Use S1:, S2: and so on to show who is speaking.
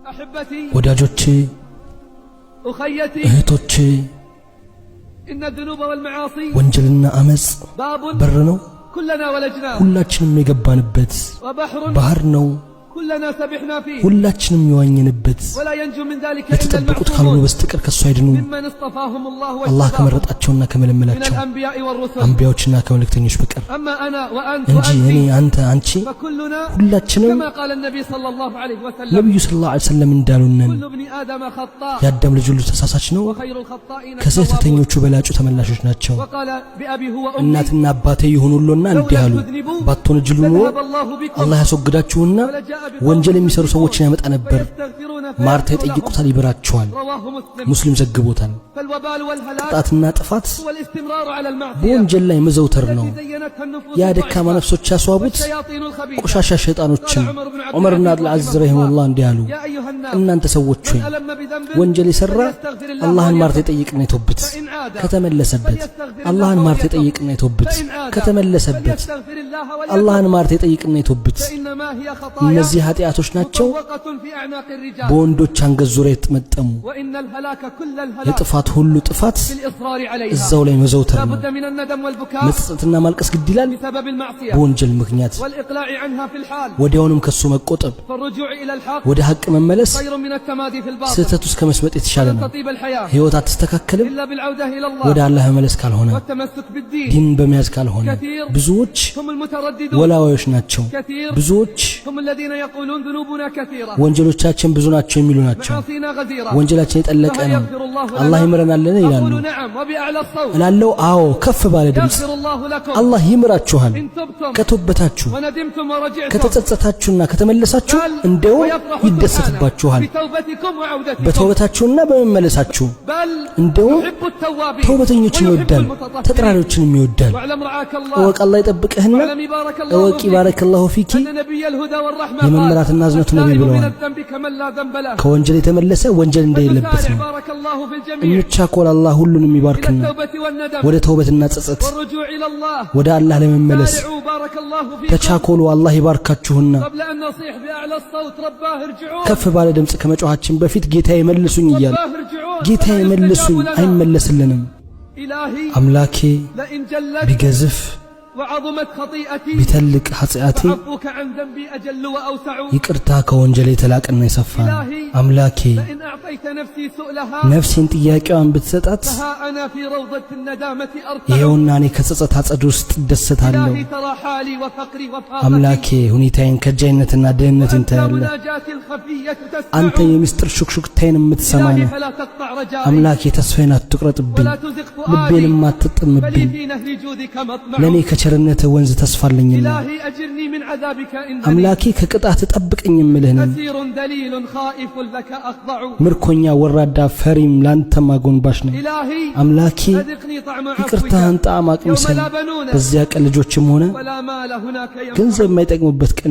S1: أحبتي
S2: ወዳጆቼ፣
S1: أخيتي
S2: እህቶቼ፣
S1: إن الذنوب والمعاصي
S2: ወንጀልና አመፅ
S1: باب
S2: በር ነው፣
S1: كلنا ولجناه
S2: ሁላችንም የገባንበት
S1: وبحر
S2: ባህር ነው፣
S1: كلنا سبحنا فيه
S2: ሁላችንም የዋኘንበት።
S1: ولا ينجو من ذلك إلا
S2: የተጠበቁት ካልሆኑ
S1: المعصومون
S2: በስተቀር ከሱ አይድኑም።
S1: ممن اصطفاهم الله
S2: አላህ
S1: واجتباهم
S2: ከመረጣቸውና
S1: من
S2: ከመለመላቸው
S1: الأنبياء والرسل
S2: አንቢያዎችና ከመልእክተኞች በቀር
S1: أما أنا وأنت
S2: እንጂ እኔ፣
S1: وأنت
S2: አንተ፣ አንቺ
S1: فكلنا
S2: ሁላችንም
S1: كما قال النبي صلى الله عليه وسلم
S2: ነቢዩ صلى الله عليه وسلم እንዳሉነን
S1: كل ابن آدم خطاء
S2: የአዳም ልጅ ሁሉ ተሳሳች ነው፣
S1: وخير الخطائين التوابون
S2: ከስህተተኞቹ በላጩ ተመላሾች ናቸው።
S1: وقال بأبي هو أمي
S2: እናትና አባቴ ይሁኑሎና እንዲህ አሉ፣ ባትወነጅሉ ኖሮ
S1: لذهب الله بكم
S2: አላህ ያስወግዳችሁና
S1: ولجاء
S2: ወንጀል
S1: بقوم
S2: የሚሰሩ ሰዎችን ያመጣ ነበር።
S1: فيستغفرون
S2: ማርታ
S1: فيغفر لهم
S2: ይጠይቁታል፣ ይምራቸዋል።
S1: رواه مسلم
S2: ሙስሊም ዘግቦታል።
S1: فالوبال والهلاك
S2: ቅጣትና ጥፋት
S1: هو الاستمرار على المعصية
S2: በወንጀል ላይ መዘውተር ነው።
S1: التي زينتها النفوس
S2: ያ ደካማ
S1: الضعيفة
S2: ነፍሶች ያስዋቡት
S1: والشياطين الخبيثة
S2: ቆሻሻ ሸይጣኖችን።
S1: قال عمر بن عبد
S2: ዑመር ብን
S1: العزيز
S2: አብዱልዓዚዝ
S1: رحمه
S2: رحمه
S1: الله
S2: الله እንዲህ አሉ፣
S1: يا أيها الناس
S2: እናንተ ሰዎች
S1: من
S2: ሆይ
S1: ألم بذنب
S2: ወንጀል የሠራ
S1: فليستغفر الله
S2: አላህን ማርታ
S1: وليتب
S2: ይጠይቅና ይተውበት።
S1: فإن عاد
S2: ከተመለሰበት
S1: فليستغفر الله
S2: አላህን ማርታ
S1: وليتب
S2: ይጠይቅና ይተውበት።
S1: فإن عاد
S2: ከተመለሰበት
S1: فليستغفر الله وليتب
S2: አላህን ማርታ ይጠይቅና ይተውበት።
S1: فإنما هي خطايا
S2: እነዚህ ኃጢአቶች ናቸው
S1: مطوقة في أعناق الرجال
S2: በወንዶች አንገት ዙሪያ የተጠመጠሙ።
S1: وإن الهلاك كل الهلاك
S2: የጥፋት ሁሉ ጥፋት
S1: في الإصرار عليها
S2: እዛው ላይ መዘውተር
S1: لا
S2: ነው።
S1: بد من الندم والبكاء
S2: መጸጸትና ማልቀስ ግድ ይላል
S1: بسبب المعصية
S2: በወንጀል ምክንያት።
S1: والإقلاع عنها في الحال
S2: ወዲያውንም ከሱ መቆጠብ፣
S1: فالرجوع إلى الحق
S2: ወደ ሐቅ መመለስ
S1: خير من التمادي في الباطل
S2: ስህተት ውስጥ ከመስመጥ የተሻለ
S1: ولن
S2: ነው።
S1: تطيب الحياة
S2: ሕይወት አትስተካከልም
S1: إلا بالعودة إلى
S2: ወደ
S1: الله
S2: አላህ መመለስ ካልሆነ፣
S1: والتمسك بالدين
S2: ዲን በመያዝ ካልሆነ።
S1: كثير
S2: ብዙዎች
S1: هم المترددون
S2: ወላዋዮች ናቸው።
S1: كثير
S2: ብዙዎች
S1: هم الذين يقولون ذنوبنا كثيرة
S2: ወንጀሎቻችን ብዙ ናቸው የሚሉ ናቸው።
S1: معاصينا غزيرة
S2: ወንጀላችን የጠለቀ
S1: فهل
S2: ነው፣
S1: يغفر الله
S2: አላህ
S1: لنا
S2: ይምረናልን ይላሉ።
S1: أقول نعم وبأعلى الصوت
S2: እላለው አዎ፣ ከፍ ባለ ድምፅ
S1: يغفر الله لكم
S2: አላህ ይምራችኋል።
S1: إن تبتم
S2: ከተወበታችሁ
S1: وندمتم ورجعتم
S2: ከተጸጸታችሁና ከተመለሳችሁ
S1: بل
S2: እንደውም
S1: ويفرح سبحانه
S2: ይደሰትባችኋል።
S1: بتوبتكم وعودتكم
S2: በተውበታችሁና በመመለሳችሁ
S1: بل
S2: እንደውም
S1: يحب التوابين
S2: ተውበተኞችን
S1: ويحب
S2: ይወዳል፣
S1: المتطهرين
S2: ተጥራሪዎችንም ይወዳል።
S1: واعلم رعاك الله
S2: እወቅ አላህ ይጠብቅህና
S1: واعلم بارك الله
S2: እወቂ
S1: فيك
S2: بارك الله فيك
S1: أن نبي الهدى والرحمة قال
S2: የመመራትና እዝነቱ ነቢይ
S1: التائب من
S2: ብለዋል።
S1: الذنب كمن لا ذنب له
S2: ከወንጀል የተመለሰ ወንጀል እንደሌለበት
S1: فنسارع
S2: ነው።
S1: بارك الله في الجميع
S2: እንቻኮል፣ አላህ ሁሉንም
S1: إلى
S2: ይባርክና
S1: التوبة والندم
S2: ወደ ተውበትና ጸጸት
S1: والرجوع إلى الله
S2: ወደ አላህ ለመመለስ
S1: سارعوا بارك الله فيكم
S2: ተቻኮሉ፣ አላህ ይባርካችሁና
S1: قبل أن نصيح بأعلى الصوت رباه ارجعون
S2: ከፍ ባለ ድምፅ ከመጮኻችን በፊት ጌታዬ መልሱኝ እያለ
S1: رباه ارجعون
S2: ጌታዬ
S1: فلا يستجاب
S2: መልሱኝ
S1: لنا
S2: አይመለስልንም።
S1: إلهي
S2: አምላኬ
S1: لئن جلت
S2: ቢገዝፍ
S1: وعظمت خطيئتي
S2: ቢተልቅ ኃጢአቴ
S1: فعفوك عن ذنبي أجل وأوسع
S2: ይቅርታ ከወንጀል የተላቀና የሰፋ ነው።
S1: إلهي
S2: አምላኬ
S1: لئن أعطيت نفسي سؤلها
S2: ነፍሴን ጥያቄዋን ብትሰጣት
S1: فها أنا في روضة الندامة أرتع
S2: ይኸውና እኔ ከጸጸት አጸድ ውስጥ እደሰታለሁ።
S1: إلهي ترى حالي وفقري وفاقتي
S2: አምላኬ ሁኔታዬን ከጃይነትና ድህነቴን
S1: وأنت
S2: ታያለህ።
S1: مناجاتي الخفية
S2: አንተ
S1: تسمع
S2: የሚስጥር ሹክሹክታዬን የምትሰማ
S1: إلهي
S2: ነህ።
S1: فلا تقطع رجائي
S2: አምላኬ ተስፋዬን አትቁረጥብኝ፣
S1: ولا تزغ فؤادي
S2: ልቤንም
S1: فلي
S2: አትጥምብኝ።
S1: في نهر جودك مطمع
S2: ለእኔ ከቸርነትህ ወንዝ ተስፋ አለኝና
S1: إلهي أجرني من عذابك إنني
S2: አምላኬ ከቅጣት ጠብቀኝ የምልህ ነኝ።
S1: أسير ذليل خائف لك أخضع
S2: ምርኮኛ ወራዳ ፈሪም ላንተም አጎንባሽ ነኝ።
S1: إلهي
S2: አምላኬ
S1: أذقني طعم عفوك
S2: ይቅርታህን ጣዕም
S1: يوم
S2: አቅምሰኝ።
S1: لا بنون
S2: በዚያ ቀን ልጆችም ሆነ
S1: ولا مال هناك ينفع
S2: ገንዘብ የማይጠቅሙበት ቀን